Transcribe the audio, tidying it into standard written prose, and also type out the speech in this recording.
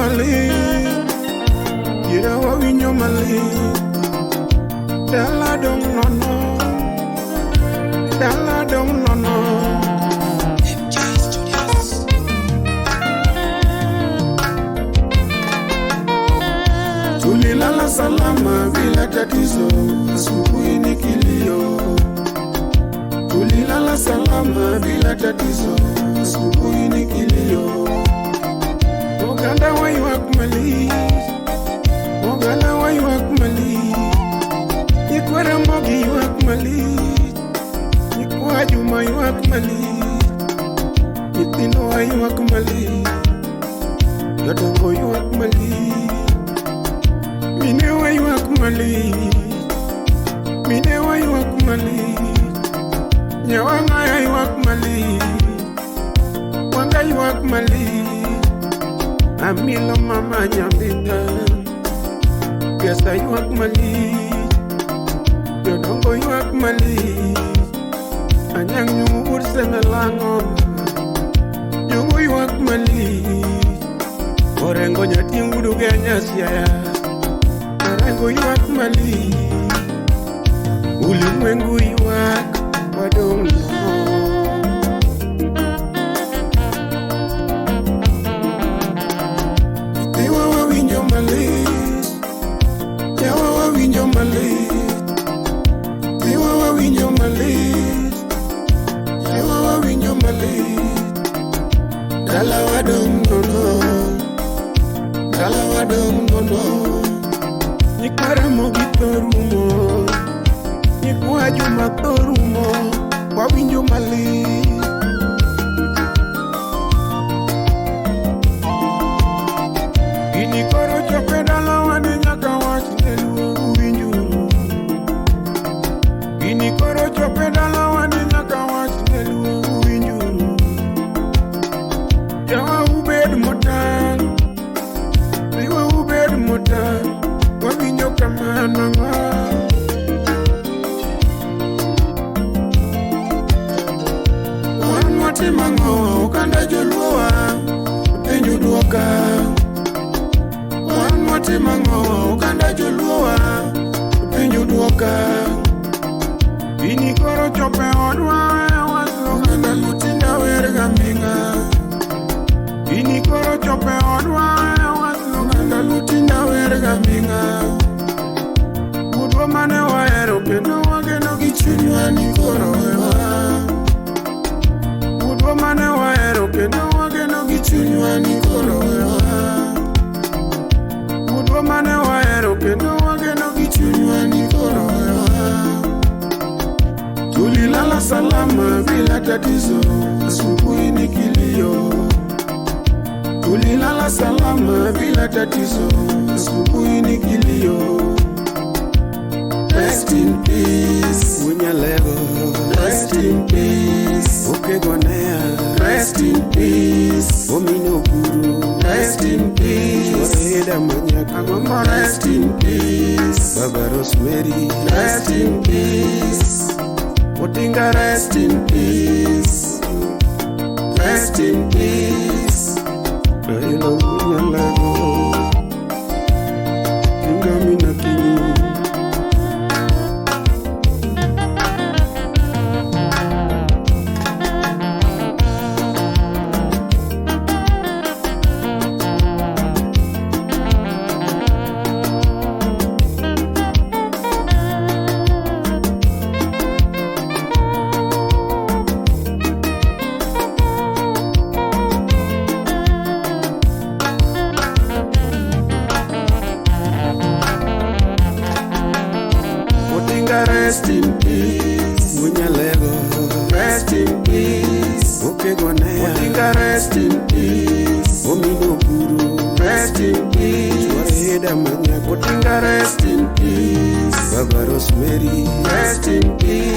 malit, ira wawinjo malit. Dala dong' nono, dala dong' nono. MJ Studios. Tulilala salama bila tatizo, asubuhi ni kilio. Tulilala salama bila tatizo, asubuhi ni kilio. Oganda waywak malich, oganda waywak malich. Nyikwa Ramogi ywak malich, nyikwa Juma ywak malich. Nyithindo ywak malich, jodongo ywak malich. Mine waywak malich, mine waywak malich. Nyawang'aya ywak malich, wanga ywak malich. Amilo mama nyambita, pesa ywak malich, jodongo ywak malich. Anyang' nyungu wuod Semelang'o, nyungu ywak malich. Orengo jating' wuod Siaya, Orengo ywak malich. Ulimwengu ywak, wadong' nono. Nyithiwa wawinjo malit, yawa wawinjo malit. Nyithiwa wawinjo malit, yawa wawinjo malit. Dala wadong' nono, dala wadong' nono. Nyikwa Ramogi tho rumo, nyikwa Juma tho rumo, wawinjo malit. Gini koro chopo e dalawa ni nyaka wach ne luo uwinjuru. Gini koro chopo e dalawa ni nyaka wach ne luo uwinjuru. Jawa ubed motang', riwa ubed motang', wawinjo kamano ang'o? Wan watimo ang'o oganda joluowa, penjo dwoka. Wan watimo ang'o oganda joluowa, penjo dwoka. Gini koro chopo e odwa, oganda lutinda wer gaming'a. Gini koro chopo e odwa, oganda lutinda wer gaming'a. Wuodwa mane wahero kendo wageno gi chunywa ni koro wewa. Wuodwa mane wahero kendo wageno gi chunywa ni koro wewa. Wuodwa mane wahero kendo wageno gi chunywa ni koro wewa. Tulilala salama bila tatizo, asubuhi ni kilio. Tulilala salama bila tatizo, asubuhi ni kilio. Rest in peace, Munyalego. Rest in peace, Okegonea. Rest in peace, Omino Guru. Rest in peace, Eda Manyaka. Agombo rest in peace, Baba Rosemary. Rest in peace, Odinga. Rest in peace, rest in peace. Raila Munyalego, Tinga mina kinyi. Odinga rest in peace, Munyalego rest in peace, Okegonea. Odinga rest in peace, Omino Guru rest in peace, Eda Manyaka. Odinga rest in peace, Baba Rosemary rest in peace.